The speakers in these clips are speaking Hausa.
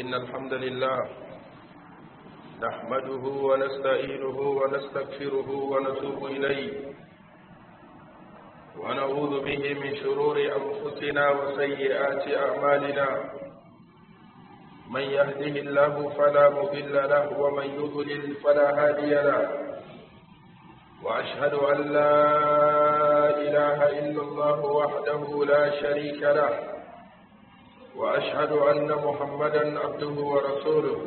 إن الحمد لله نحمده ونستعينه ونستغفره ونتوب إليه ونعوذ به من شرور أنفسنا وسيئات أعمالنا من يهده الله فلا مضل له ومن يضلل فلا هادي له وأشهد أن لا إله إلا الله وحده لا شريك له وأشهد أن محمدا عبده ورسوله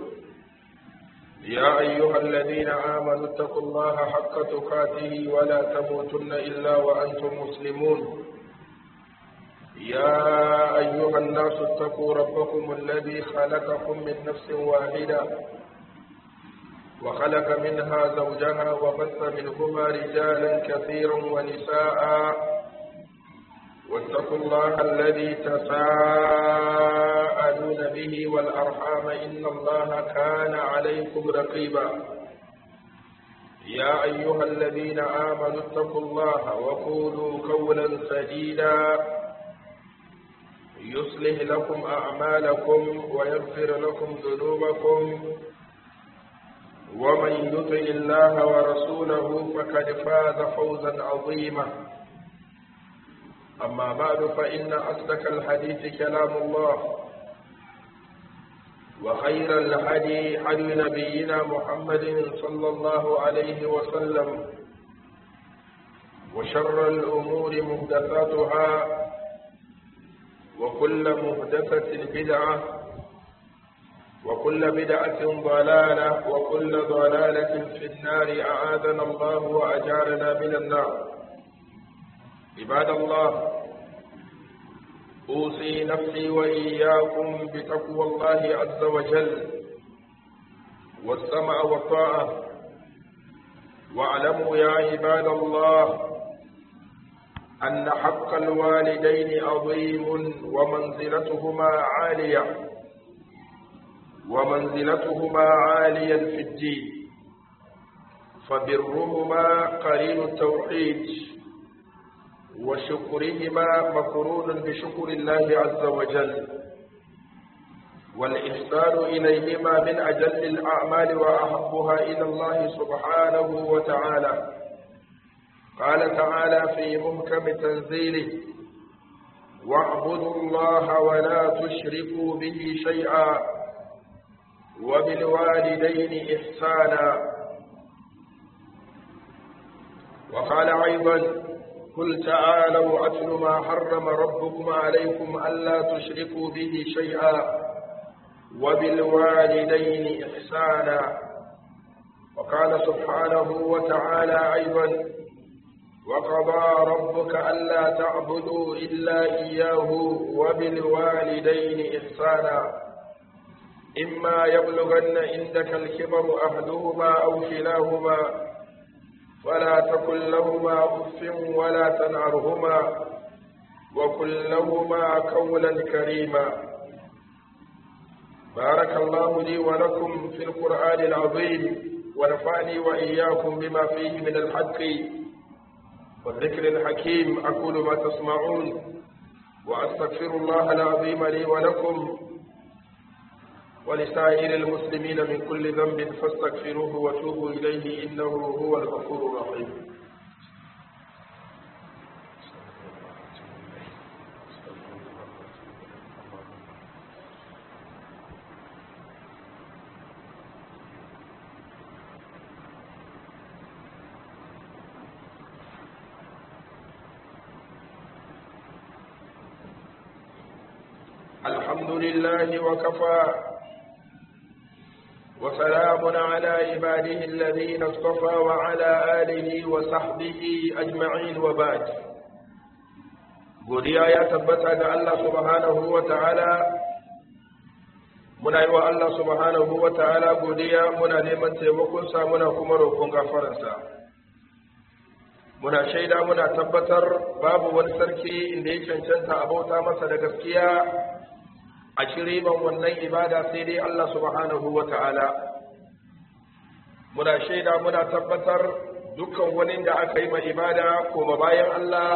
يا أيها الذين آمنوا اتقوا الله حق تقاته ولا تموتن إلا وأنتم مسلمون يا أيها الناس اتقوا ربكم الذي خلقكم من نفس واحدة وخلق منها زوجها وبث منهما رجالا كثيرا ونساء واتقوا الله الذي تساءلون به والأرحام إن الله كان عليكم رقيبا يا أيها الذين آمنوا اتقوا الله وقولوا قولا سديدا يصلح لكم أعمالكم ويغفر لكم ذنوبكم ومن يطع الله ورسوله فقد فاز فوزا عظيما أما بعد فإن أصدق الحديث كلام الله وخير الهدي هدي نبينا محمد صلى الله عليه وسلم وشر الأمور محدثاتها وكل محدثة بدعة وكل بدعة ضلالة وكل ضلالة في النار أعاذنا الله وأجارنا من النار عباد الله أوصي نفسي وإياكم بتقوى الله عز وجل والسمع والطاعة واعلموا يا عباد الله أن حق الوالدين عظيم ومنزلتهما عالية ومنزلتهما عاليا في الدين فبرهما قرين التوحيد وشكرهما مقرون بشكر الله عز وجل والإحسان إليهما من أجل الأعمال وأحبها إلى الله سبحانه وتعالى قال تعالى في محكم تنزيله واعبدوا الله ولا تشركوا به شيئا وبالوالدين إحسانا وقال أيضا قل تعالوا أتل ما حرم ربكم عليكم ألا تشركوا به شيئا وبالوالدين إحسانا وقال سبحانه وتعالى أيضا وقضى ربك ألا تعبدوا إلا إياه وبالوالدين إحسانا إما يبلغن عندك الكبر أحدهما أو كلاهما فلا تقل لهما أف ولا تنعرهما وقل لهما قولا كريما بارك الله لي ولكم في القرآن العظيم ونفعني وإياكم بما فيه من الحق والذكر الحكيم أقول ما تسمعون وأستغفر الله العظيم لي ولكم ولسائر المسلمين من كل ذنب فاستغفروه وتوبوا إليه إنه هو الغفور الرحيم الحمد لله وكفى وسلام على عباده الذين اصطفى وعلى آله وصحبه أجمعين وبعد godiya ya tabbata ga Allah subhanahu wa ta'ala muna yi wa Allah subhanahu wa ta'ala godiya muna neman taimakonsa muna kuma roƙon gafaransa muna shaida muna tabbatar babu wani sarki inda ya cancanta a bauta masa da gaskiya a riban wannan ibada sai dai Allah subhanahu wa ta'ala muna shaida muna tabbatar dukkan wani da aka yi ma ibada koma bayan Allah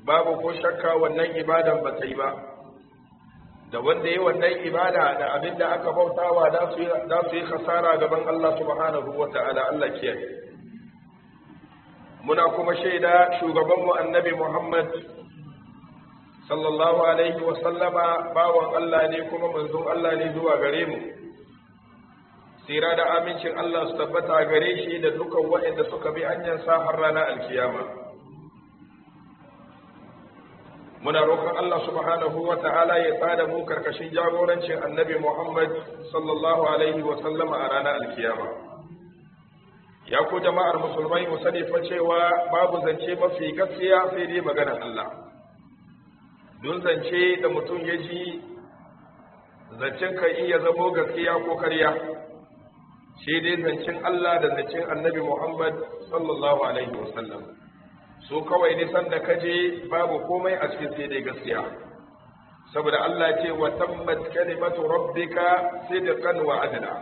babu ko shakka wannan ibadan ba ta yi ba Da wanda yi wannan ibada da abin da aka bautawa za su yi khasara gaban Allah subhanahu wa ta'ala. Allah kiyaye. Muna kuma shaida shugabanmu Annabi Muhammad sallallahu alaihi wa sallama bawan Allah ne kuma manzon Allah ne zuwa gare mu. Tsira da amincin Allah su tabbata gare shi da dukan waɗanda suka bi hanyar sa har ranar alkiyama. Muna roƙon Allah subhanahu wa ta'ala ya tsada mu karkashin jagorancin Annabi Muhammad sallallahu alaihi wa sallama a ranar alkiyama. Ya ku jama'ar musulmai, mu sani fa cewa babu zance mafi gaskiya sai dai maganar Allah. Don zance da mutum ya ji, zancen kan iya zamo gaskiya ko karya, shi dai zancen Allah da zancen Annabi Muhammad sallallahu alaihi wasallam su kawai nisan da kaje babu komai a cikin sai dai gaskiya. Saboda Allah ce wa tammat kalimatu rabbika sidqan wa adla.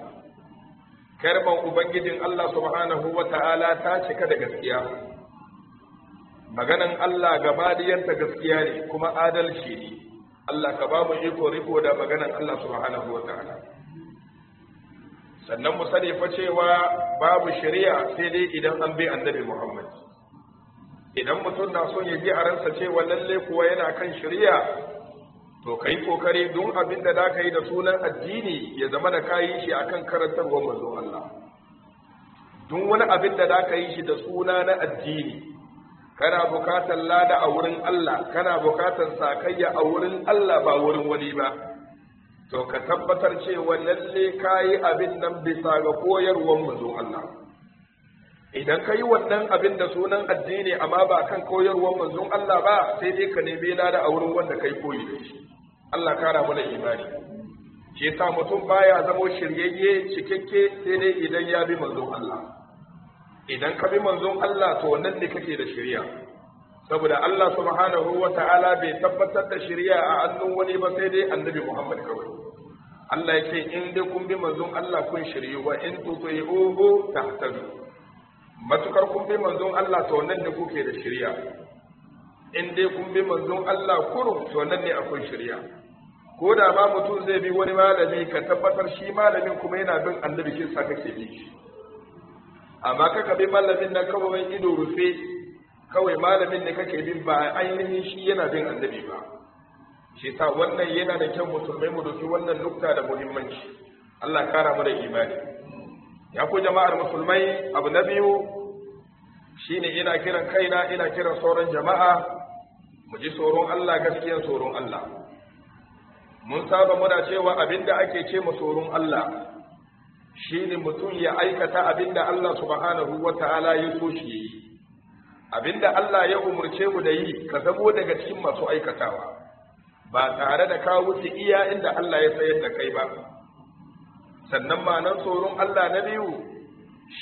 Karban ubangijin Allah subhanahu wa ta'ala ta cika da gaskiya. Maganan Allah gaba diyanta gaskiya ne kuma adalci ne. Allah ka ba mu iko riko da maganan Allah subhanahu wa ta'ala. Sannan mu sani fa cewa babu shari'a sai dai idan an bi Annabi Muhammad. Idan mutum na son ya ji a ransa cewa lalle kuwa yana kan shari'a, to kai kokari don abin da za ka yi da sunan addini ya zama da ka yi shi akan karantarwar manzon Allah. Duk wani abin da za ka yi shi da suna na addini, kana bukatar lada a wurin Allah, kana bukatar sakayya a wurin Allah ba wurin wani ba, to ka tabbatar cewa lalle ka yi abin nan bisa ga koyarwar manzon Allah. Idan ka yi wannan abin da sunan addini amma ba kan koyarwar manzon Allah ba, sai dai ka nemi lada a wurin wanda kai koyi da shi. Allah kara mana imani. Shi yasa mutum baya zamo shiryayye cikakke sai dai idan ya bi manzon Allah. Idan ka bi manzon Allah, to wannan ne kake da shiriya. Saboda Allah subhanahu wa ta'ala bai tabbatar da shiriya a hannun wani ba sai dai Annabi Muhammad kawai. Allah ya ce in dai kun bi manzon Allah kun shiryu, wa in tuti'uhu tahtadu. Matukar kun bi manzon Allah, to wannan ne kuke da shiriya. In dai kun bi manzon Allah kurum, to nan ne akwai shiriya. Ko da ba mutum zai bi wani malami, ka tabbatar shi malamin kuma yana bin Annabi kin sa kake bi shi. Amma kaka bi malamin nan kawai ido rufe, kawai malamin ne kake bin ba ainihin shi yana bin Annabi ba. Shi sa wannan yana da kyau musulmai mu dauki wannan nukta da muhimmanci. Allah kara mu da imani. Ya ku jama'ar musulmai, abu na biyu shine ina kiran kaina, ina kiran sauran jama'a, mu ji tsoron Allah, gaskiyar tsoron Allah. Mun saba muna cewa abinda ake ce mu tsoron Allah shine mutum ya aikata abinda Allah subhanahu wata'ala ya so shi yi, abinda Allah ya umurce mu da yi, ka zamo daga cikin masu aikatawa ba tare da ka wuce iya inda Allah ya tsayar da kai ba. Sannan ma'anar tsoron Allah na biyu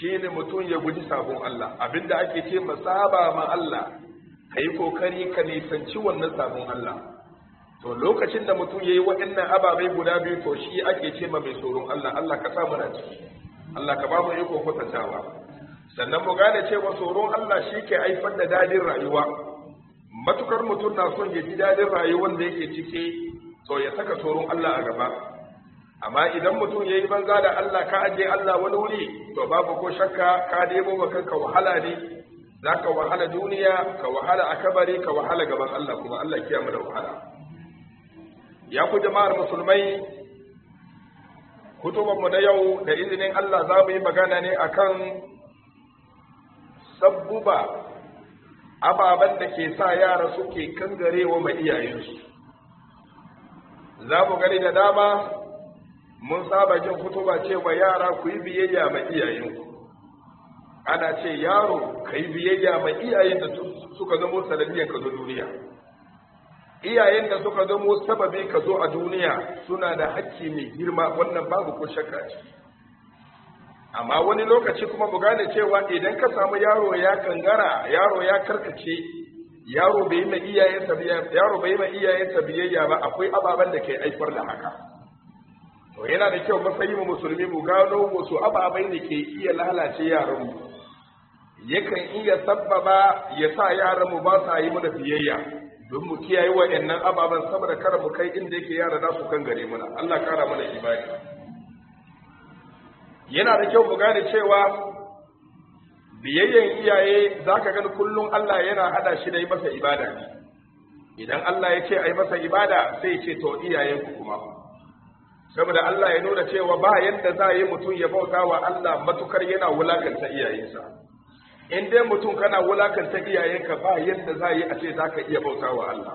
shine mutum ya guji sabon Allah, abinda ake ce masaba ma Allah, ka yi kokari ka nisanci wannan sabon Allah. To lokacin da mutum ya yi waɗannan ababai guda biyu, to shi ake ce ma mai tsoron Allah. Allah ka sa muna ciki, Allah ka ba mu iko kwatantawa. Sannan mu gane cewa tsoron Allah shi ke haifar da dadin rayuwa. Matukar mutum na son ya ji dadin rayuwar da yake ciki, to ya saka tsoron Allah a gaba. Amma idan mutum ya yi banza da Allah, ka ajiye Allah wani wuri, to babu ko shakka ka debo ma kanka wahala ne. Za ka wahala duniya, ka wahala a kabari, ka wahala gaban Allah kuma. Allah kiyamu da wahala. Ya ku jama'ar musulmai, hutubanmu na yau da izinin Allah za mu yi magana ne akan sabbuba ababen da ke sa yara suke kangarewa mai iyayensu. Za mu gani da dama mun saba jin hutuba cewa yara ku yi biyayya mai iyayenku. Ana ce yaro ka yi biyayya mai iyayen da suka zamo sanadiyan ka zo duniya. Iyayen da suka zamo sababi ka zo a duniya suna da hakki mai girma, wannan babu ko shakka ciki. Amma wani lokaci kuma mu gane cewa idan ka samu yaro ya kangara, yaro ya karkace, yaro bai ma iyayensa yaro bai ma iyayensa biyayya ba, akwai ababen da ke haifar da haka. To yana da kyau matsayin mu musulmi mu gano wasu ababai ne ke iya lalace yaran mu, yakan iya sabbaba ya sa yaran mu ba sa yi mana biyayya. Don mu kiyaye wa'annan ababen saboda kada mu kai inda yake yara za su kan gare muna. Allah kara mana imani. Yana da kyau mu gane cewa biyayyen iyaye zaka gani kullum Allah yana hada shi da yi masa ibada ne. Idan Allah ya ce a yi masa ibada, sai ce to iyayenku kuma, saboda Allah ya nuna cewa ba yadda za a yi mutum ya bauta wa Allah matukar yana wulakanta iyayensa. In dai mutum kana wulakanta iyayenka, ba yadda za a yi a ce za ka iya bauta wa Allah.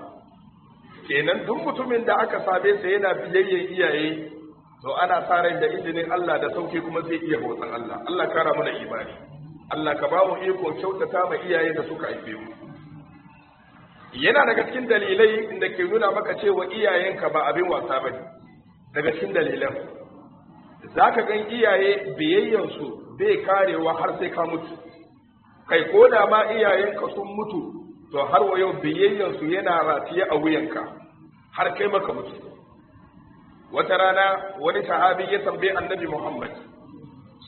Kenan duk mutumin da aka same sa yana biyayyen iyaye, to ana sa ran da izinin Allah da sauki kuma zai iya bautan Allah. Allah kara mana imani. Allah ka ba mu iko kyautata ma iyaye da suka haife mu. Yana daga cikin dalilai da ke nuna maka cewa iyayenka ba abin wasa bane. Daga cikin dalilan, zaka gan iyaye biyayyansu bai karewa har sai ka mutu. Kai, ko da ma iyayenka sun mutu, to har wa yau biyayyansu yana ratiye a wuyanka har kai maka mutu. Wata rana wani sahabi ya tambaye Annabi Muhammad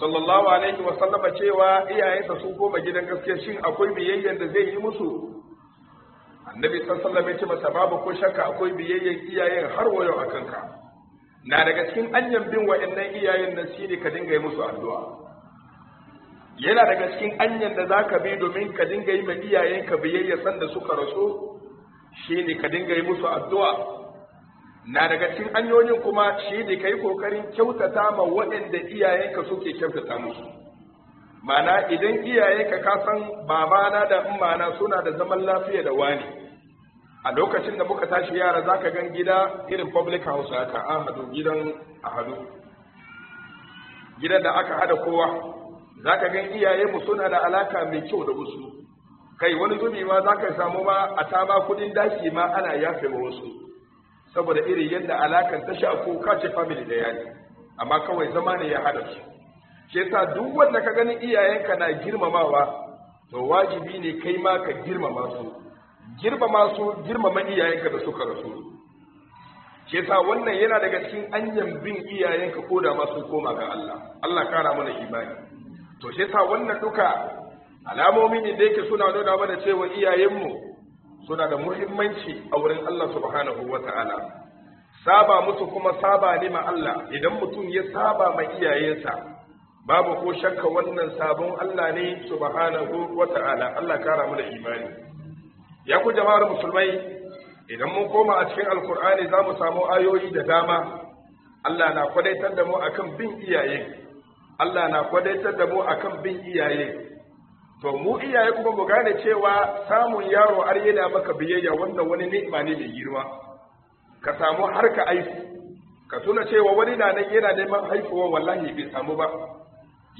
sallallahu alaihi wa sallama cewa iyayensa sun koma gidan gaskiya, shin akwai biyayyan da zai yi musu? Annabi sallallahu alaihi wasallam ya ce masa, babu ko shakka akwai biyayyan iyayen har wa yau akan ka. Na daga cikin anyan bin wa'annan iyayen nan shine ka dinga yi musu addu'a. Yana daga cikin anyan da zaka bi domin ka dinga yi ma iyayenka biyayya sanda suka rasu shine ka dinga yi musu addu'a. Na daga cikin hanyoyin kuma shine ka yi kokarin kyautata ma waɗanda iyayenka suke kyautata musu. Mana idan iyayenka, ka san babana da ummana suna da zaman lafiya da wani, a lokacin da muka tashi yara, zaka gan gida irin public house haka, an hadu gidan, a hadu gidan da aka hada kowa, zaka gan iyayenmu suna da alaka mai kyau da wasu. Kai, wani zubi ma zaka samu ma a tama kudin daki ma ana yafe ma wasu, saboda irin yadda alakan ta shafu, ka ce family da yani, amma kawai zama ne ya hada su. Shi yasa duk wanda ka gani iyayenka na girmamawa, to wajibi ne kai ma ka girmama su. Girmama su, girmama iyayenka da suka rasu. Shi yasa wannan yana daga cikin anyan bin iyayenka ko da ma sun koma ga Allah. Allah kara mana imani. To, shi yasa wannan duka alamomi ne da yake suna nuna mana cewa iyayenmu suna da muhimmanci a wurin Allah subhanahu wata'ala. Saba musu kuma saba ne ma Allah. Idan mutum ya saba ma iyayensa, babu ko shakka wannan sabon Allah ne subhanahu wata'ala. Allah kara mana imani. Ya ku jama'ar musulmai, idan mun koma a cikin Alkur'ani, za mu samu ayoyi da dama. Allah na kwadaitar da mu akan bin iyaye. Allah na kwadaitar da mu akan bin iyaye. To, mu iyaye kuma mu gane cewa samun yaro har yana maka biyayya, wannan wani ni'ima ne mai girma. Ka samu har ka aifu, ka tuna cewa wani na nan yana neman haifuwa, wallahi bai samu ba.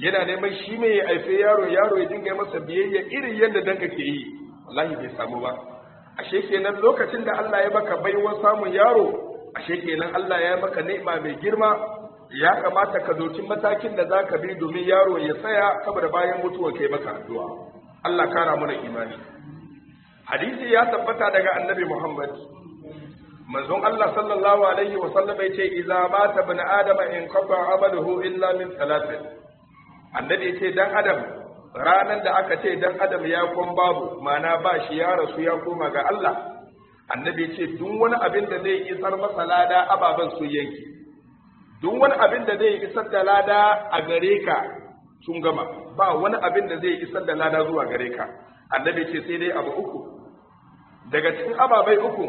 Yana neman shi mai ya haife yaro, yaro ya dinga masa biyayya irin yadda danka ke yi, wallahi bai samu ba. Ashe kenan lokacin da Allah ya maka baiwar samun yaro, ashe kenan Allah ya maka ni'ima mai girma. Ya kamata ka doki matakin da zaka bi domin yaro ya tsaya saboda bayan mutuwa kai maka addu'a. Allah kara mana imani. Hadisi ya tabbata daga Annabi Muhammad. Manzon Allah sallallahu alaihi wa sallam ya ce, "Idza mata ibn adama inqata amaluhu illa min thalathin." Annabi ya ce dan adam, ranan da aka ce dan adam ya kwan babu, ma'ana ba shi, ya rasu ya koma ga Allah, Annabi ya ce duk wani abin da zai isar masa lada, ababen su yanki. Duk wani abin da zai isar da lada a gare ka sun gama, ba wani abin da zai isar da lada zuwa gare ka. Annabi ce sai dai abu uku. Daga cikin ababai uku,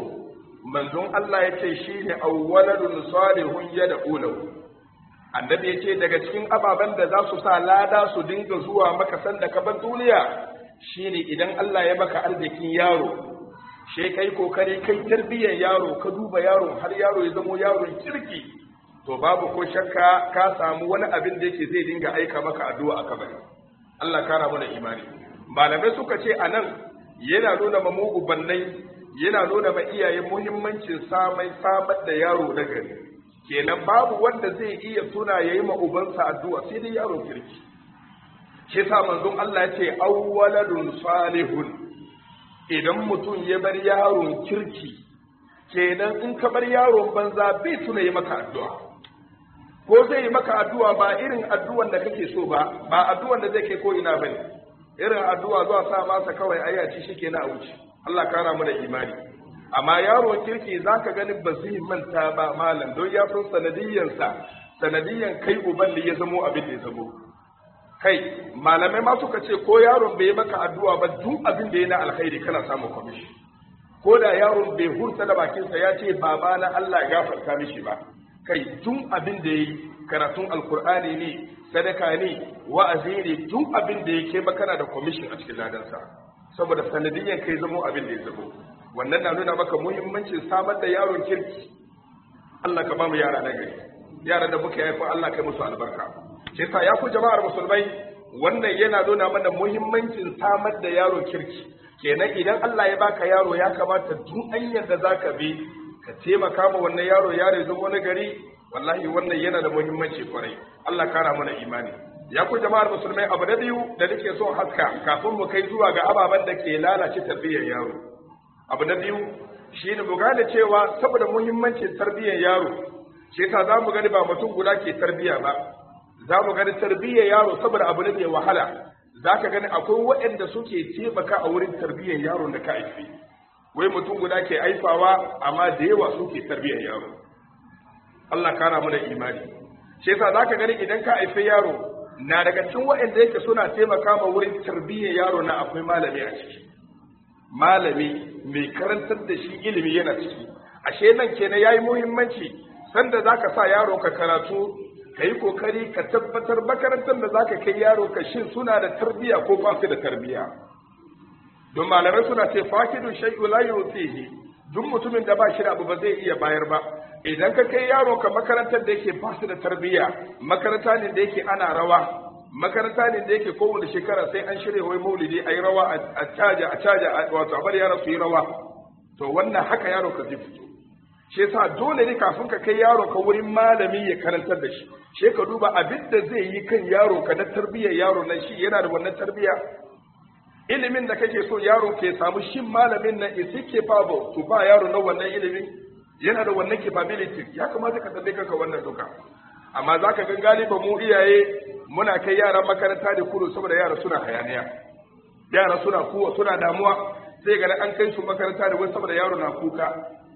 manzon Allah ya ce shine aw waladun salihun yad'u lahu. Annabi ya ce daga cikin ababen da za su sa lada su dinga zuwa maka sanda ka bar duniya shine idan Allah ya maka arzikin yaro, she kai kokari kai tarbiyyar yaro, ka duba yaro har yaro ya zamo yaron kirki, to babu ko shakka ka samu wani abin da yake zai dinga aika maka addu'a a kabari. Allah kara mana imani. Malamai suka ce anan yana nuna ma mugu bannai, yana nuna ma iyaye muhimmancin samai samar da yaro na gari. Kenan babu wanda zai iya tuna yayi ma ubansa addu'a sai dai yaro kirki. Shi yasa manzon Allah ya ce aw waladun salihun. Idan mutum ya bar yaron kirki, kenan in ka bar yaron banza, bai tuna yi maka addu'a, ko zai yi maka addu'a ba irin addu'an da kake so ba, ba addu'an da zai kai ko ina bane. Irin addu'a zuwa sa masa kawai ayyaci shikenan a wuce. Allah kara mu da imani. Amma yaron kirki zaka gani ba zai manta ba malam, don ya san sanadiyyansa, sanadiyyan kai uban ne ya zamo abin da ya zamo. Kai malamai ma suka ce ko yaron bai maka addu'a ba, duk abin da yana alkhairi kana samun kwamishi. Ko da yaron bai hurta da bakinsa ya ce baba na Allah ya gafarta mishi ba, kai duk abin da yayi, karatun alkur'ani ne, sadaka ne, wa'azi ne, duk abin da yake ba kana da kwamishin a cikin ladansa, saboda sanadiyyan kai zamo abin da ya zamo. Wannan na nuna maka muhimmancin samar da yaron kirki. Allah ka ba mu yara na gari, yaran da muka haifa Allah kai musu albarka. Shi yasa ya ku jama'ar musulmai, wannan yana nuna mana muhimmancin samar da yaro kirki. Kenan idan Allah ya baka yaro, ya kamata duk hanyar da zaka bi ka taimaka ma wannan yaro, yaro ya zama wani gari. Wallahi wannan yana da muhimmanci kwarai. Allah kara mana imani. Ya ku jama'ar musulmai, abu na biyu da nake so haska kafin mu kai zuwa ga ababen da ke lalace tarbiyyar yaro, abu na biyu shine mu gane cewa saboda muhimmancin tarbiyyar yaro, shi yasa za mu gani ba mutum guda ke tarbiyya ba. Za mu gani tarbiyyar yaro saboda abu ne mai wahala, za ka gani akwai waɗanda suke taimaka a wurin tarbiyyar yaro da ka haifi. Wai mutum guda ke haifawa, amma da yawa suke tarbiyyar yaro. Allah kara mana imani. Shi yasa za ka gani idan ka haifi yaro, na daga cikin waɗanda yake suna taimaka ma wurin tarbiyyar yaro na akwai malami a ciki. Malami mai karantar da shi ilimi yana ciki. Ashe nan kenan yayi muhimmanci sanda zaka sa yaro ka karatu, ka yi kokari ka tabbatar makarantar da zaka kai yaro ka shin suna da tarbiyya ko ba su da tarbiyya. Don malamai suna ce fakidu shay'u la yutihi, duk mutumin da ba shi da abu ba zai iya bayar ba. Idan ka kai yaro ka makarantar da yake ba su da tarbiyya, makaranta ne da yake ana rawa, makaranta ne da yake kowane shekara sai an shirya wai maulidi, a yi rawa, a caja a caja, wato a bar yara su yi rawa, to wannan haka yaro ka zai fito. Shi yasa dole ne kafin ka kai yaro ka wurin malami ya karantar da shi, shi ka duba abin da zai yi kan yaro ka na tarbiyyar yaro nan, shi yana da wannan tarbiyya? Ilimin da kake so yaro ke samu, shin malamin nan is he capable to ba yaro na wannan ilimin? Yana da wannan capability? Ya kamata ka tambaye kanka wannan duka. Amma zaka ga galiba mu iyaye muna kai yaran makaranta da kudu saboda yara suna hayaniya, yara suna kuwa, suna damuwa. Sai ga an kai su makaranta da wani saboda yaro na kuka,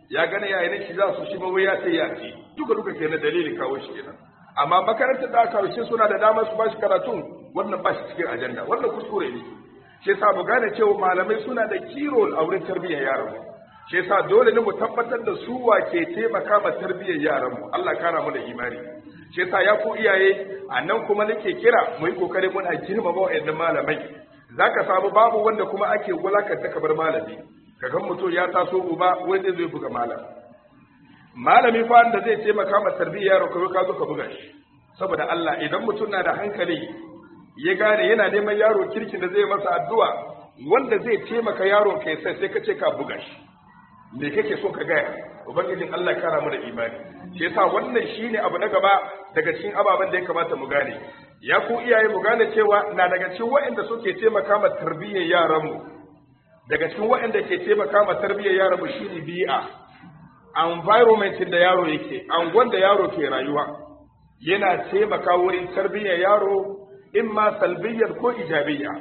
ya gane yayin shi za su shi ba, ya sai ya ce duka duka kenan dalilin kawo shi kenan. Amma makarantar da aka shi suna da damar su ba shi karatun, wannan ba shi cikin ajanda, wannan kuskure ne. Shi yasa mu gane cewa malamai suna da key role a wurin tarbiyyar yaran mu. Shi yasa dole ne mu tabbatar da su wa ke taimaka ma tarbiyyar yaran mu. Allah kara mu da imani. Shi yasa ya ku iyaye, a nan kuma nake kira mu yi kokari muna girmama wa'annan malamai. Zaka samu babu wanda kuma ake wulakanta kamar malami. Kaga mutum ya taso uba wai zai zo buga malam. Malami fa da zai taimaka ma tarbiyyar yaro, kawai ka zo ka buga shi. Saboda Allah, idan mutum na da hankali ya gane yana neman yaro kirkin da zai masa addu'a, wanda zai taimaka yaro kai, sai ka ce ka buga shi, me kake so ka gaya? Ubangijin Allah kara mu da imani. Shi yasa wannan shine abu na gaba daga cikin ababen da ya kamata mu gane. Ya ku iyaye, mu gane cewa na daga cikin waɗanda suke taimaka ma tarbiyyar yaran mu, daga cikin waɗanda ke taimaka ma tarbiyyar yaran mu shine bi'a, environment da yaro yake, angon da yaro ke rayuwa, yana taimaka wurin tarbiyyar yaro, in ma salbiyyar ko ijabiyya.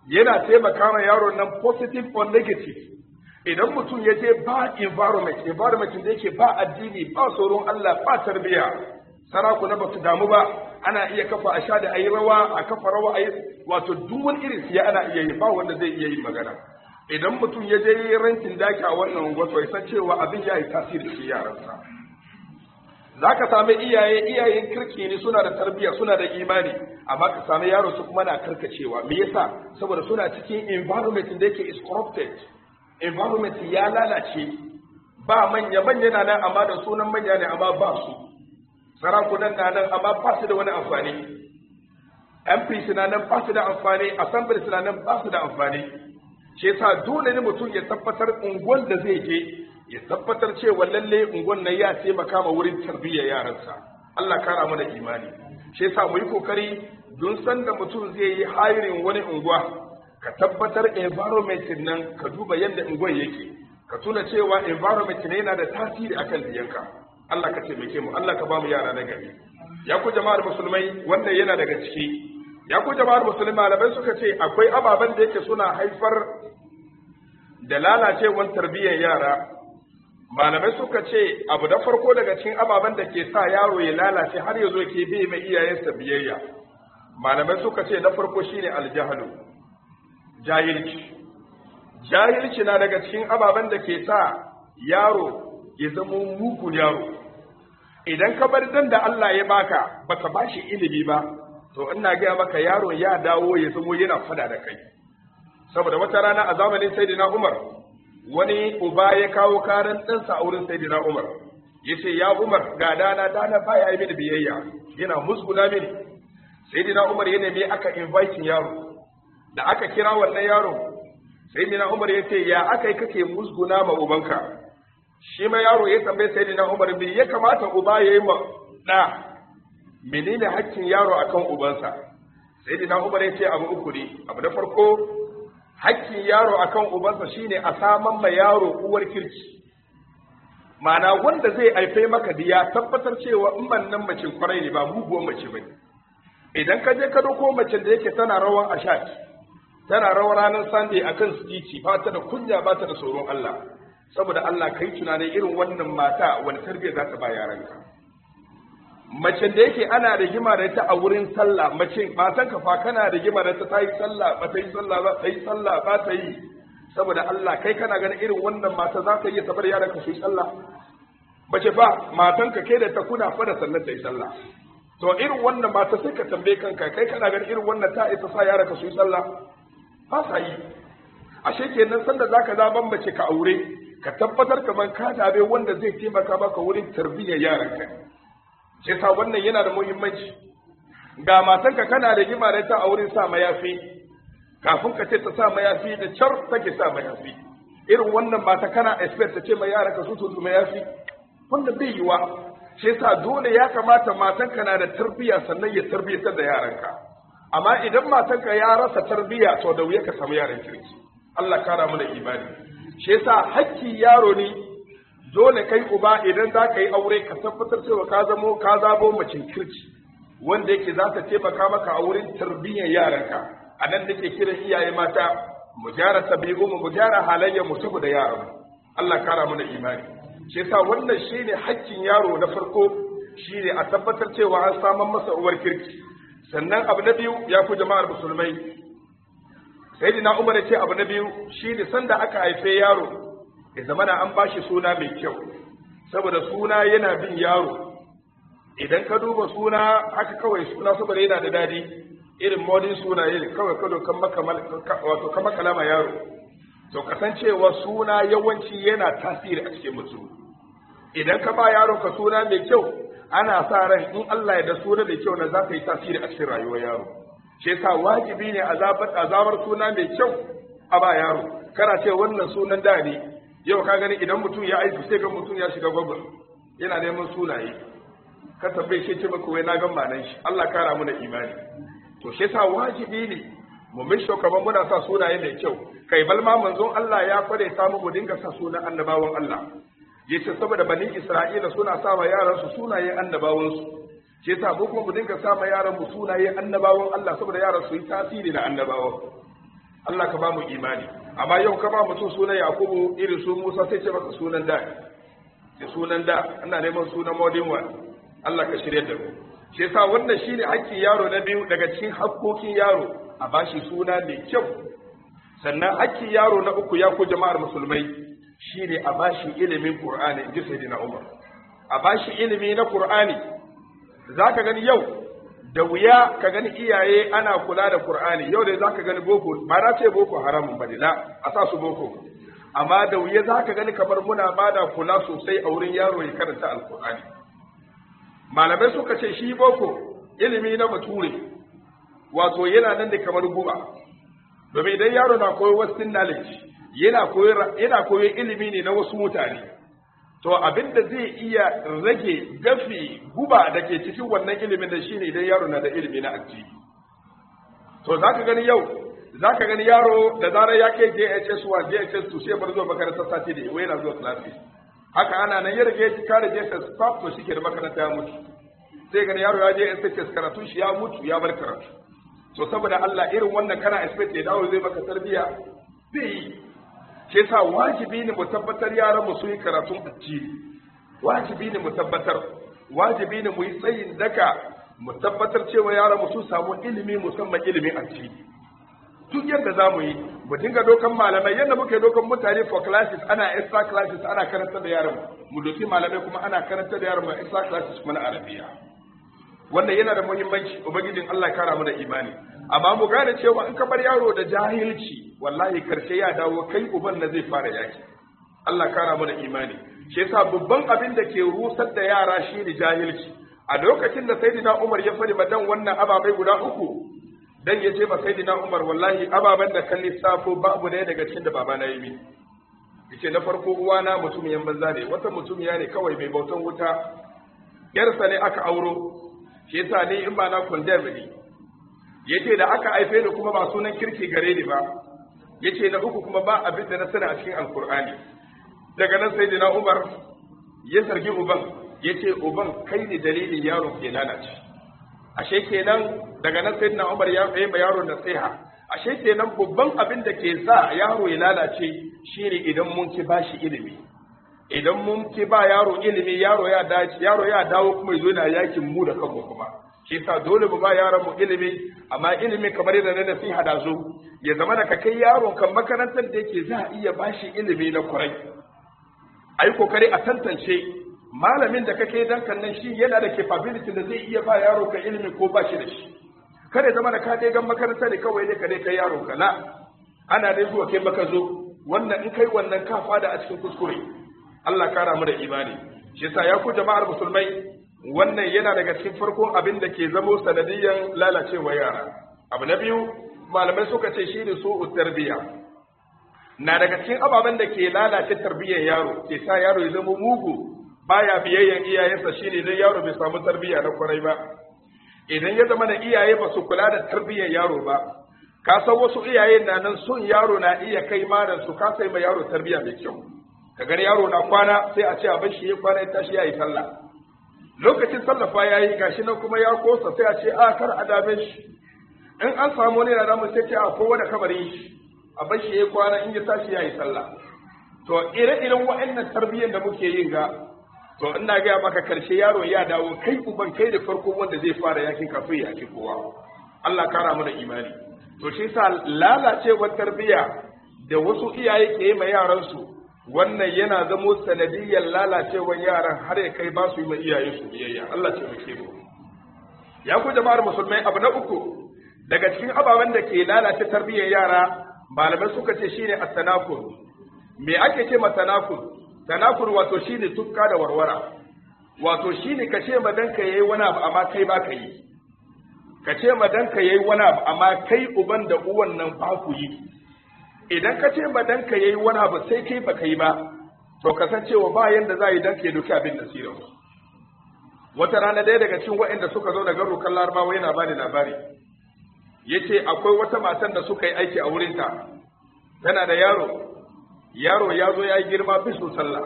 Yana taimaka ma yaro nan positive or negative. Idan mutum ya je ba environment, environment da yake ba addini, ba tsoron Allah, ba tarbiyya, sarakuna ba su damu ba, ana iya kafa a sha da ayi rawa, a kafa rawa ayi, wato duk wani irin siya ana iya yi, ba wanda zai iya yin magana. Idan mutum ya je renting daki a wannan unguwa, to ya san cewa abin ya yi tasiri shi yaransa. Za ka sami iyaye, iyayen kirki ne, suna da tarbiyya, suna da imani, amma ka sami yaro su kuma na karkacewa. Me yasa? Saboda suna cikin environment da yake is corrupted environment, ya lalace. Ba manya, manya na nan amma da sunan manya ne, amma ba su. Sarakunan na nan amma ba su da wani amfani. MP na nan ba su da amfani, assembly na nan ba su da amfani. Shi yasa dole ne mutum ya tabbatar unguwan da zai je, ya tabbatar cewa lalle unguwan nan ya taimaka ma wurin tarbiyyar yaransa. Allah kara mana imani. Shi yasa mu yi kokari, don san da mutum zai yi hiring wani unguwa, ka tabbatar environment nan, ka duba yadda unguwan yake, ka tuna cewa environment ne yana da tasiri akan diyanka. Allah ka taimake mu, Allah ka ba mu yara na gari. Ya ku jama'ar musulmai, wannan yana daga ciki. Ya ku jama'ar musulmai, malamai suka ce akwai ababen da yake suna haifar da lalacewar tarbiyyar yara. Malamai suka ce abu da farko daga cikin ababen da ke sa yaro ya lalace har ya zo ke bi mai iyayensa biyayya, malamai suka ce na farko shine aljahalu, jahilci. Jahilci na daga cikin ababen da ke sa yaro ya zama mugun yaro. Idan ka bar dan da Allah ya baka baka bashi ilimi ba, to ina gaya maka yaro ya dawo ya zamo yana fada da kai. Saboda wata rana a zamanin Sayyidina Umar, wani uba ya kawo karan ɗansa a wurin Sayyidina Umar. Ya ce, ya Umar, ga dana, dana baya yi mini biyayya, yana musguna mini. Sayyidina Umar ya nemi aka invite yaro. Da aka kira wannan yaro, Sayyidina Umar ya ce, ya aka yi kake musguna ma ubanka? Shi ma yaro ya tambaye Sayyidina Umar, me ya kamata uba ya yi ma ɗa? Menene hakkin yaro akan ubansa? Sayyidina Umar ya ce abu uku ne. Abu na farko, hakkin yaro akan ubansa shine a saman ma yaro uwar kirki, ma'ana wanda zai haife maka diya tabbatar cewa in ban nan mace kwarai ne, ba muguwar mace bane. Idan ka je ka dauko mace da yake tana rawan ashat, tana rawar ranar Sunday akan titi, ba ta da kunya, ba ta da tsoron Allah, saboda Allah kai tunanin irin wannan mata wani tarbiyya za ta ba yaranka? Mace da yake ana rigima da ita a wurin sallah, mace matan ka fa kana rigima da ita, ta yi sallah ba ta yi sallah ba, ta yi sallah ba ta yi, saboda Allah kai kana ganin irin wannan mata za ta iya tabar yaran ka su yi sallah? Mace fa matan ka kai da ta kuna fa da sannan ta yi sallah. To irin wannan mata sai ka tambaye kanka, kai kana ganin irin wannan ta isa sa yaran ka su yi sallah? Ba sa yi. Ashe kenan sanda zaka zaban mace ka aure, ka tabbatar kaman ka zabe wanda zai taimaka maka wurin tarbiyyar yaranka. Shi yasa wannan yana da muhimmanci. Ga matanka kana da rigima da ita a wurin sa mayafi, kafin ka ce ta sa mayafi da char take sa mayafi. Irin wannan mata kana expect ta ce ma yaranka su su mayafi? Wanda bai yiwa. Shi yasa dole ya kamata matanka na da tarbiyya sannan ya tarbiyyatar da yaranka. Amma idan matanka ya rasa tarbiyya, to da wuya ka samu yaran kirki. Allah kara mana imani. Shi yasa hakki yaro ne, dole kai uba idan za ka yi aure ka tabbatar cewa ka zamo ka zabo macin kirki wanda yake za ta taimaka maka a wurin tarbiyyar yaranka. A nan nake kiran iyaye mata, mu gyara tabi'u mu, gyara halayyar mu saboda yaran. Allah kara mana imani. Shi yasa wannan shine hakkin yaro na farko, shine a tabbatar cewa an samar masa uwar kirki. Sannan abu na biyu, ya ku jama'ar musulmai, Sayyidina Umar ya ce abu na biyu shine sanda aka haife yaro ya zamana an bashi suna mai kyau, saboda suna yana bin yaro. Idan ka duba suna haka kawai, suna saboda yana da dadi, irin modern sunaye kawai kado kan maka, wato kama kalama yaro, to kasancewa suna yawanci yana tasiri a cikin mutum. Idan ka ba yaro ka suna mai kyau, ana sa ran in Allah ya da suna mai kyau na za ta yi tasiri a cikin rayuwar yaro. Shi yasa wajibi ne azabar suna mai kyau a ba yaro. Kana ce wannan sunan da ne. Yau ka gani idan mutum ya aiki, sai ga mutum ya shiga Google yana neman sunaye, ka tambaye shi, ce maka wai na gan manan shi. Allah kara mana imani. To shi yasa wajibi ne mu mishi kamar muna sa sunaye mai kyau. Kai balma manzon Allah ya kware ta mu dinga sa sunan annabawan Allah. Yace saboda Bani Isra'ila suna sa wa yaran su sunaye annabawan su, shi yasa mu kuma mu dinga sa ma yaran mu sunaye annabawan Allah, saboda yaran su yi tasiri na annabawan Allah. Ka ba mu imani. Amma yau ka ba mutum sunan Yakubu, irin su Musa, sai ce maka sunan da ce sunan da, ana neman sunan modern one. Allah ka shirye da mu. Shi yasa wannan shine hakkin yaro na biyu daga cikin hakkokin yaro, a bashi suna mai kyau. Sannan hakkin yaro na uku, ya ku jama'ar musulmai, shine a bashi ilimin Qur'ani, inji Sayyidina Umar. A bashi ilimi na Qur'ani. Zaka gani yau da wuya ka gani iyaye ana kula da Qur'ani. Yau dai zaka gani boko, ba na ce boko haramun bane, la a sa su boko, amma da wuya zaka gani kamar muna bada kula sosai a wurin yaro ya karanta Alqur'ani. Malamai suka ce shi boko, ilimi na bature, wato yana nan da kamar guba, domin idan yaro na koyo western knowledge, yana koyo ilimi ne na wasu mutane. To abin da zai iya rage gafi guba da ke cikin wannan ilimin da shine idan yaro na da ilimi na addini. To zaka gani yau, zaka gani yaro da zarar ya kai JHS 1, JHS 2, sai bar zuwa makarantar sati da wai yana zuwa classes. Haka ana nan ya rage kare JSS 5, to shike da makaranta ya mutu. Sai gani yaro ya je SHS, karatu shi ya mutu, ya bar karatu. To saboda Allah irin wannan kana expect ya dawo zai maka tarbiya? Zai yi. Shi yasa wajibi ne mu tabbatar yaran mu su yi karatun addini. Wajibi ne mu tabbatar, wajibi ne mu yi tsayin daka mu tabbatar cewa yaran mu su samu ilimi, musamman ilimin addini. Duk yadda za mu yi, mu dinga dokan malamai yadda muke dokan mutane for classes, ana extra classes, ana karantar da yaran mu, doki malamai kuma ana karantar da yaran mu extra classes kuma na Arabiya. Wannan yana da muhimmanci. Ubangijin Allah kara mu da imani. Amma mu gane cewa in ka bar yaro da jahilci, wallahi karshe ya dawo kai uban na zai fara yaki. Allah kara mu da imani. Shi yasa babban abin da ke rusar da yara shine jahilci. A lokacin da Sayyidina Umar ya fari madan wannan ababai guda uku, dan ya ce ba Sayyidina Umar, wallahi ababen da kan lissafo babu ɗaya daga cikin da babana yi min. Yace na farko, uwana mutumiyan banza ne, wata mutumiya ne kawai mai bautan wuta, yarsa ne aka auro, shi yasa ni in ba na condemn ni. Yace da aka haife ni kuma ba sunan kirki gare ni ba. Yace na uku kuma, ba abin da na sani a cikin Alkur'ani. Daga nan Sayyidina Umar ya zargi uban, yace uban kai ne dalilin yaro ke lalace. Ashe kenan daga nan Sayyidina Umar ya yi ma yaro nasiha. Ashe kenan babban abin da ke sa yaro ya lalace shine idan mun ki bashi ilimi. Idan mun ki ba yaro ilimi, yaro ya dace, yaro ya dawo kuma yazo yana yakin mu da kanmu kuma. Shi yasa dole mu ba yaron mu ilimi, amma ilimi kamar yadda na nasiha da zo, ya zama da ka kai yaron kan makarantar da yake za a iya bashi ilimi na kwarai. Ai kokari a tantance malamin da kake dan kan nan, shi yana da capability da zai iya ba yaro ka ilimi ko ba shi da shi. Kada zama da ka dai gan makaranta ne kawai ne ka dai kai yaro ka la ana dai zuwa kai maka zo. Wannan in kai wannan ka fada a cikin kuskure. Allah kara mu da imani. Shi yasa ya ku jama'ar musulmai, wannan yana daga cikin farkon abin da ke zamo sanadiyan lalacewa yara. Abu na biyu, malamai suka ce shi ne su'u tarbiyya. Na daga cikin ababen da ke lalace tarbiyyar yaro, ke sa yaro ya zama mugu, baya biyayyan iyayensa, shine idan yaro bai samu tarbiyya na kwarai ba. Idan ya zama da iyaye ba su kula da tarbiyyar yaro ba. Ka san wasu iyaye na nan son yaro na iya kai maran su ka sai ma yaro tarbiyya mai kyau. Ka gani yaro na kwana, sai a ce a bar shi ya kwana, ya tashi ya yi sallah. Lokacin sallah fa yayi, gashi nan kuma ya kosa, sai a ce a kar a dame shi. In an samu wani yana damu, sai ce a kowa da kabarin shi, a bar shi ya kwana, in ya tashi ya yi sallah. To ire-iren wa'annan tarbiyyar da muke yin ga, to ina gaya maka, karshe yaro ya dawo kai uban kai da farko wanda zai fara yakin kafin ya yaki kowa. Allah kara mana imani. To shi yasa lalacewar tarbiyya da wasu iyaye ke yi ma yaransu, wannan yana zamo sanadiyyar lalacewar yaran har ya kai ba su yi ma iyaye su biyayya. Allah ce muke mu. Ya ku jama'ar musulmai, abu na uku daga cikin ababen da ke lalace tarbiyyar yara, malamai suka ce shine at-tanakur. Me ake ce ma tanakur? Tanakur wato shine tukka da warwara. Wato shine ka ce ma danka yayi wani abu amma kai ba ka yi. Ka ce ma danka yayi wani abu amma kai uban da uwan nan ba ku yi. Idan ka ce ma danka yayi wani abu sai kai ba kai ba, to kasancewa ba yanda za yi danka ya doki abin nasira. Wata rana ɗaya daga cikin waɗanda suka zo daga rukan Larabawa yana bani labari, yace akwai wata matan da suka yi aiki a wurinta, tana da yaro. Yaro ya zo ya yi girma, bisu sallah.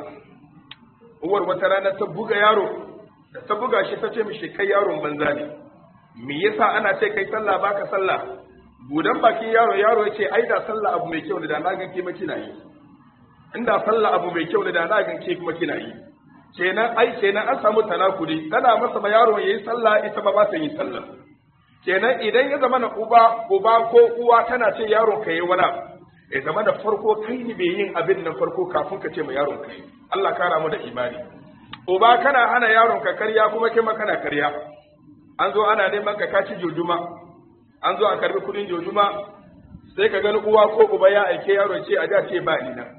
Uwar wata rana ta buga yaro, da ta buga shi ta ce mishi, kai yaron banza ne, me yasa ana ce kai sallah baka sallah? Budan bakin yaro, yaro ya ce, ai da sallah abu mai kyau ne, da na gan ke kina yi. Inda sallah abu mai kyau ne, da na gan ke kuma kina yi. Kenan ai kenan an samu tanakudi, tana masa ma yaro yayi sallah, ita ba ba ta yi sallah. Kenan idan ya zama na uba ko uwa tana ce yaron ka yi wani abu, ya zama da farko kai ne bai yin abin nan farko kafin ka ce ma yaron ka yi. Allah kara mu da imani. Uba kana hana yaron ka karya, kuma kai ma kana karya. An zo ana neman ka, kaci jojuma, an zo a karbi kudin jojuma, sai ka gani uwa ko uba ya aike yaro ce a ja ce ba ni nan.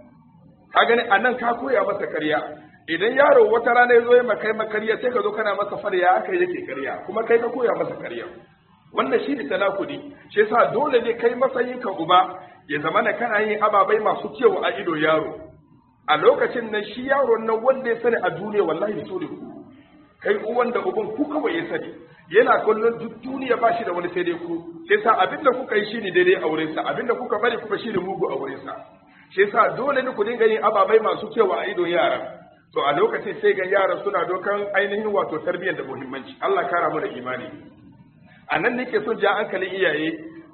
Ka gani anan ka koya masa karya. Idan yaro wata rana ya zo ya makai makarya, sai ka zo kana masa farya aka yake karya, kuma kai ka koya masa karya. Wannan shi ne tanakudi. Shi yasa dole ne kai matsayin ka uba ya zama na kana yin ababai masu kyau a ido yaro. A lokacin nan shi yaron nan wanda ya sani a duniya wallahi so ne ku kai uwan da uban ku kawai ya sani. Yana kallon duk duniya ba shi da wani sai dai ku. Sai sa abin da kuka yi shine daidai a wurinsa, abin da kuka bari kuma shine mugu a wurinsa. Shi yasa dole ne ku dinga yin ababai masu kyau a idon yara. To a lokacin sai ga yara suna dokan ainihin wato tarbiyyar da muhimmanci. Allah kara mu da imani. A nan nake son ja hankalin iyaye.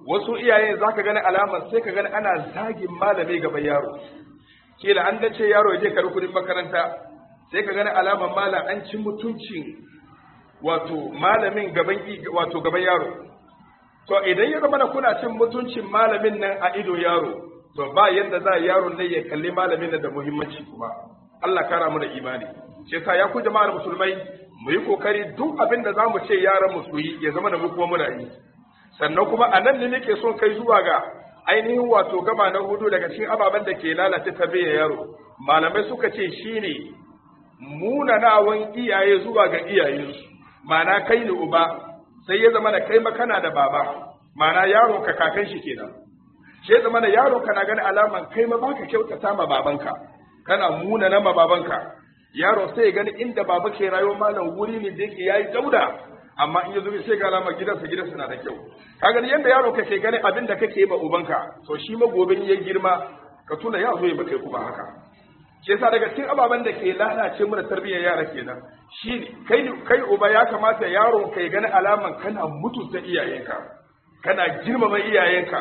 Wasu iyaye za ka gani alamar, sai ka gani ana zagin malami gaban yaro. Kila an dace yaro ya je karbi kudin makaranta, sai ka gani alamar malam an ci mutuncin wato malamin gaban wato gaban yaro. To idan ya zama kuna cin mutuncin malamin nan a ido yaro, to ba yanda za yaron ne ya kalli malamin nan da muhimmanci kuma. Allah kara mu da imani. Shi yasa ya ku jama'ar musulmai, mu yi kokari duk abin da zamu ce yaran mu su yi ya zama da mu kuma muna yi. Sannan kuma a nan ne nake son kai zuwa ga ainihin wato gaba na hudu daga cikin ababen da ke lalata tarbiyyar yaro. Malamai suka ce shine munanawan iyaye zuwa ga iyayensu. Ma'ana kai ne uba, sai ya zama da kai makana da baba, ma'ana yaro ka kakan shi kenan. Sai ya zama da yaro kana gani alaman kai ma baka kyautata ma babanka, kana munana ma babanka. Yaro sai ya gani inda baba ke rayuwa malam wuri ne da yake yayi dauda, amma in ya zo sai ga alamar gidansa gidansa na da kyau. Ka gani yanda yaro kake gani abin da kake yi ma ubanka, to shi ma gobe ya girma ka tuna ya zo ya baka kuma haka. Shi yasa daga cikin ababen da ke lalace mana tarbiyyar yara kenan, shi kai kai uba ya kamata yaro kai gani alaman kana mutunta iyayenka, kana girmama iyayenka,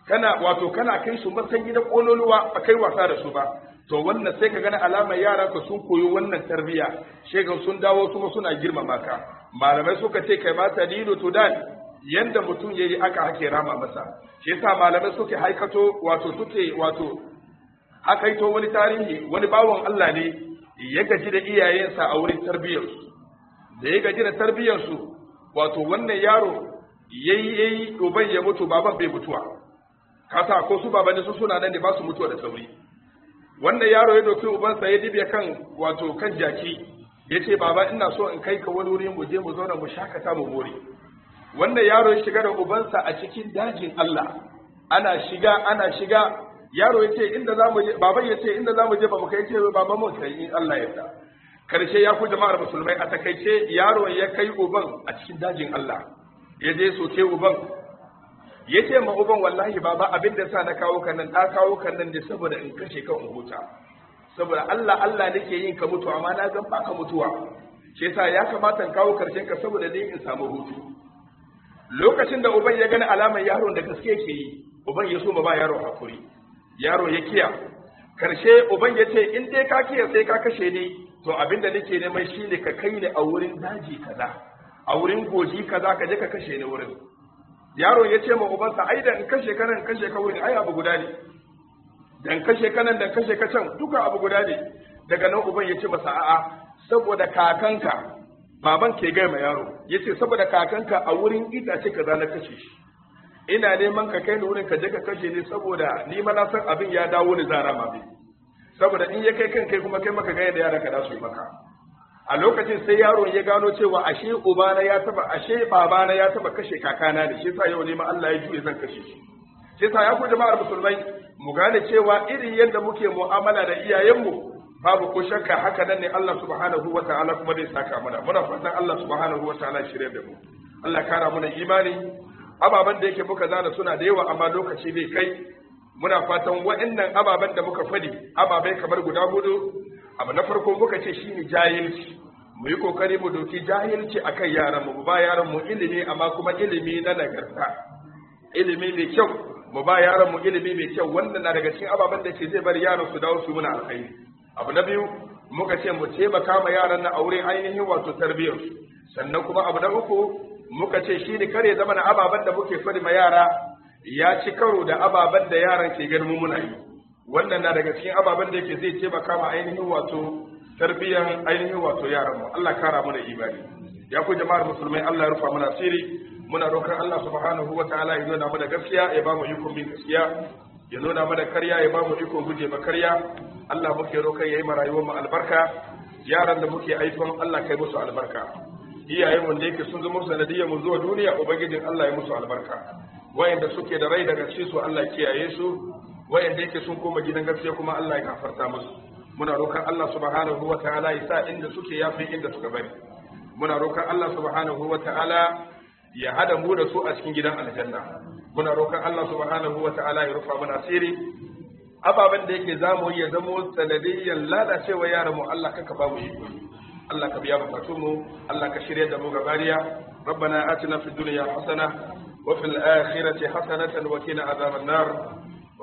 kana wato kana kai su matsayin gidan kololuwa, ba kai wasa da su ba. To wannan sai ka gani alamar yaran ka sun koyi wannan tarbiyya, shegan sun dawo kuma suna girmama ka. Malamai suka ce kai ma tadilu tudan, yanda mutum yayi aka hake rama masa. Shi yasa malamai suke haikato wato suke wato hakaito wani tarihi, wani bawan Allah ne ya gaji da iyayensa a wurin tarbiyyarsu. Da ya gaji da tarbiyyarsu, wato wannan yaro yayi yayi uban ya mutu, baban bai mutuwa. Ka sa ko su babanni su suna nan ne ba su mutuwa da sauri. Wannan yaro ya doki ubansa ya dibe kan wato kan jaki, ya ce baba ina so in kai ka wani wuri mu je mu zauna mu shakata mu more. Wannan yaro ya shiga da ubansa a cikin dajin Allah. Ana shiga ana shiga, yaro ya ce inda za mu je, baban ya ce inda za mu je ba mu kai, ce baban mu kai in Allah ya yarda. Karshe ya ku jama'ar musulmai, a takaice yaro ya kai uban a cikin dajin Allah, ya je soke uban, ya ce ma uban wallahi baba abin da sa na kawo ka nan, na kawo ka nan ne saboda in kashe ka in huta, saboda Allah Allah nake yin ka mutu, amma na gan baka mutuwa, shi yasa ya kamata in kawo karshen ka saboda ni in samu hutu. Lokacin da uban ya gani alamar yaron da gaske yake yi, uban ya so ma ba yaro hakuri, yaro ya kiya. Karshe uban ya ce in dai ka kiya sai ka kashe ni, to abin da nake neman shine ka kai ni a wurin daji kaza, a wurin goji kaza, ka je ka kashe ni wurin. Yaro ya ce ma ubansa ai da in kashe ka nan kashe ka wurin ai abu guda ne, da in kashe ka nan da kashe ka can duka abu guda ne. Daga nan uban ya ce masa a'a, saboda kakanka, baban ke gaya ma yaro, ya ce saboda kakanka a wurin itace kaza na kashe shi, ina neman ka kai ni wurin ka je ka kashe ni, saboda ni ma na san abin ya dawo ni zara ma bai, saboda in ya kai kan kai kuma kai maka ga yadda yaran ka za su yi maka. A lokacin sai yaron ya gano cewa ashe ubana ya taba, ashe babana ya taba kashe kakana ne, shi yasa yau ne ma Allah ya juye zan kashe shi. Shi yasa ya ku jama'ar musulmai, mu gane cewa irin yadda muke mu'amala da iyayenmu, babu ko shakka haka nan ne Allah subhanahu wata'ala kuma zai saka mana. Muna fatan Allah subhanahu wata'ala shirye da mu, Allah kara mana imani. Ababen da yake muka zana suna da yawa, amma lokaci bai kai. Muna fatan wa'annan ababen da muka fadi, ababai kamar guda hudu. Abu na farko muka ce shine jahilci. Mu yi kokari mu doki jahilci akan yaran mu, ba yaran mu ilimi, amma kuma ilimi na nagarta, ilimi mai kyau. Mu ba yaran mu ilimi mai kyau, wannan na daga cikin ababen da ke zai bari yaran su dawo su muna alkhairi. Abu na biyu muka ce mu taimaka ma yaran na aure ainihin wato tarbiyyar. Sannan kuma abu na uku muka ce shine kare zama na ababen da muke fadi ma yara ya ci karo da ababen da yaran ke ganin mu muna yi. Wannan na daga cikin ababen da yake zai taimaka ma ainihin wato tarbiyyar ainihin wato yaran mu. Allah kara mana imani. Ya ku jama'ar musulmai, Allah ya rufa mana asiri. Muna roƙon Allah subhanahu wataala ya nuna mana gaskiya ya ba mu ikon bin gaskiya, ya nuna mana karya ya ba mu ikon guje ma karya. Allah muke roƙon ya yi ma rayuwar mu albarka. Yaran da muke aifan Allah kai musu albarka. Iyayen mu da yake sun zama sanadiyyar mu zuwa duniya, ubangijin Allah ya musu albarka. Wayanda suke da rai daga cikin su Allah kiyaye su, wayanda yake sun koma gidan gaskiya kuma Allah ya gafarta musu. Muna roƙon Allah subhanahu wataala ya sa inda suke yafi inda suka bari. Muna roƙon Allah subhanahu wataala ya hada mu da su a cikin gidan aljanna. Muna roƙon Allah subhanahu wataala ya rufa mana asiri. Ababen da yake zamu yi ya zamo sanadiyyar lalacewa yaran mu, Allah kaka ba mu iko. Allah ka biya bukatun mu, Allah ka shirya da mu gabariya. Rabbana atina fid dunya hasana wa fil akhirati hasanatan wa qina adhaban nar.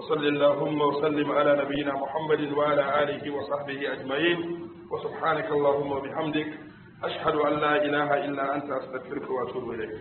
وصل اللهم وسلم على نبينا محمد وعلى آله وصحبه أجمعين. وسبحانك اللهم وبحمدك، أشهد أن لا إله إلا أنت، أستغفرك وأتوب إليك.